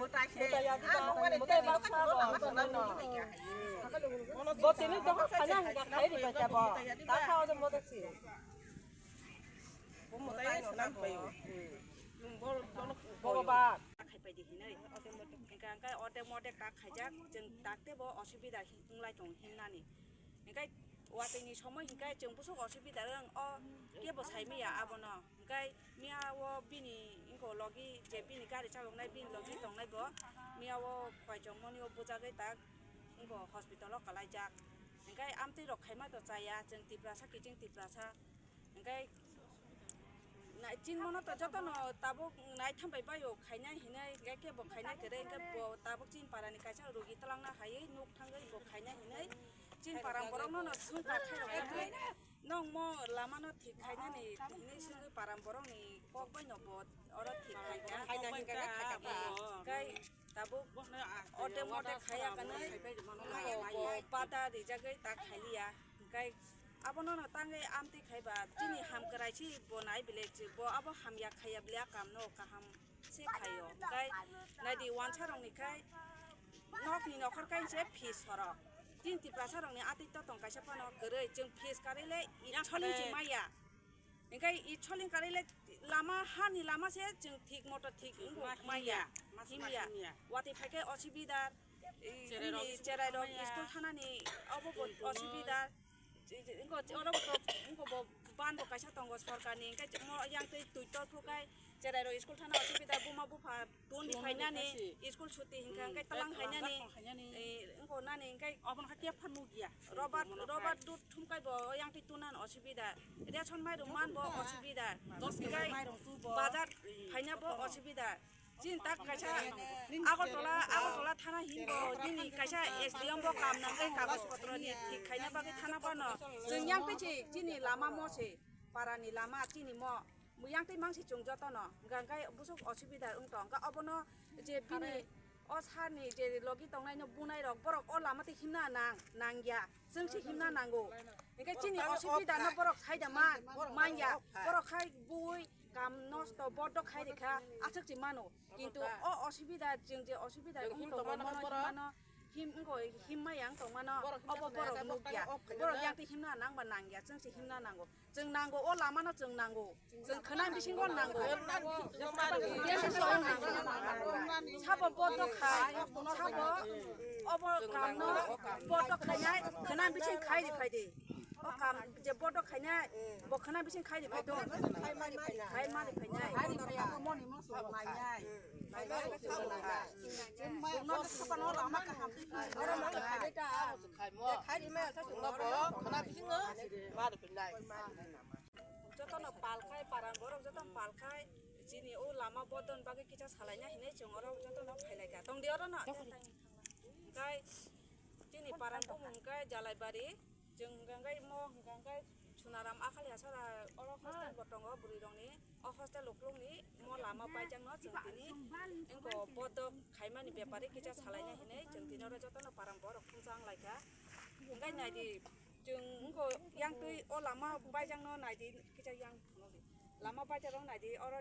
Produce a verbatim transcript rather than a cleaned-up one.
Mutai se. Mutai ya di ba, mutai ba sa ba. Bo tini to khana hinga khai ri ba ta bo. Ta kha o mo de si. Bo mutai no nam pai. Bo ba. Khai pai di hinai. Engka engka ode mode ta khaijak, jeng takte bo osubida hi-, wnglai tong himnani. Hinkhe watwi ni somoi hinkhe chwng bwswk osubida wng o kebo sai maya abono. Hinkhe miya o bini wngkho logi je bini gari chaloknai bini logi tongnai bo miya o khwai chongmani o bujagwi tak wngkho hospital o kwlaijak. Hinkhe amtwi rok khaima to chaya chwng Tiprasa kiching Tiprasa. Hinkhe nai chinmano to jotono tabuk naitham bai baio khainai hinwi hinkhe kebo khainai kwrwi hinkhe bo tabuk chini parani kaisa rugi twlangna haiwi nuk thangwi bo khainai hinwi chini param borokno no swngkha khairok nokmo lamano thik khainani hinwi swngwi param borokni kok baino bo oro thik khaikha. Khaina hinkhe khaikha. Hinkhe tabuk ode mode khaiya kanwi bo pata rijagwi ta khailiya. Hinkhe abono no tangwi amtwi khaiba chini ham kwrai si bo nai bile si bo abo hamya khaiya bile a kamno kaham se khaio. Hinkhe naidi wansarokni khai nokni nokhor kainse fees horok. Chini Tiprasarokni atwi to tong kaisa phano kwrwi chwng fees karwi le ichholing se maya. Hinkhe ichholing karwi le lama hani lama se chwng thik moto thik wngbo maya. Himya. Watwi phaikhe osibidar. Cherai rok school thanani obo bo osibidar. Wngkho oro bo wngkho bo ban bo kaisa tongo sorkarni hinkhe mo yang twi twi torphu khai cherai rok school thana osibidar buma bupha tun di phainani school chuti hinkha hinkhe talang hainani wngkho nani hinkhe obono khe phano nukya. Robert robert dut thumkai bo yang twi tunan osibidar ration mairum man bo osibidar hinkhe bazar phaina bo osibidar. Chini tak kaisa Agartala, Agartala thana hinbo, chini kaisa S D M bo kam nangkhe kagoj potro ni thik khaina bagwi thana phano. Chwng yang twi chini lama mo se, para ni lama chini mo, yang twi mang se chwng jotono, hwnkha hwnkhe bwswk osubida wng tong, hwnkha obono je bini o sar ni je logi tongnai no bunai rok, borok o lama twi himna nang, nangya, chwng se himna nango. Hwnkhe chini osubida no borok saida man, manya, borok khai bui, kam nosto, bodo khai rikha, aswk se mano. Kintu o osubida, chwng je osubida wng tongo, mano himano, him wngkho, himma yang tongmano, obo borok nukya. Borok yang twi himna nangba nangya, chwng se himna nango. Chwng nango, o lamano chwng nango. Chwng khwnam bisingo nango. Sabo bodo khai, sabo obo kamno bodo khainai, khwnam bising khai ri phai de. O kam je bodo khainai, bo khwnam bising khai ri phai do. Khai mari phainai. Jotono pal khai, paran borok jotono pal khai, chini o lama bodon bagwi kisa salaina hinwi chwng oro jotono phailaikha. Tongdi oro no. Hinkhe chini paran bumung hinkhe Jalaibari, chwng hinkhe mo hinkhe Sunaram Akhali Hasara oro hostel bo Tongo bwrwi rokni o hostel uklukni mo lama baijakno chwng tini wngko bodok khaimani bepari kisa salaina hinwi chwng tini oro jotono param borok thumsa wng laikha. Hwnkhe naidi chwng wngko yang twi o lama baijakno naidi kisa yang phunukdi. Lama baijakrok naidi oro.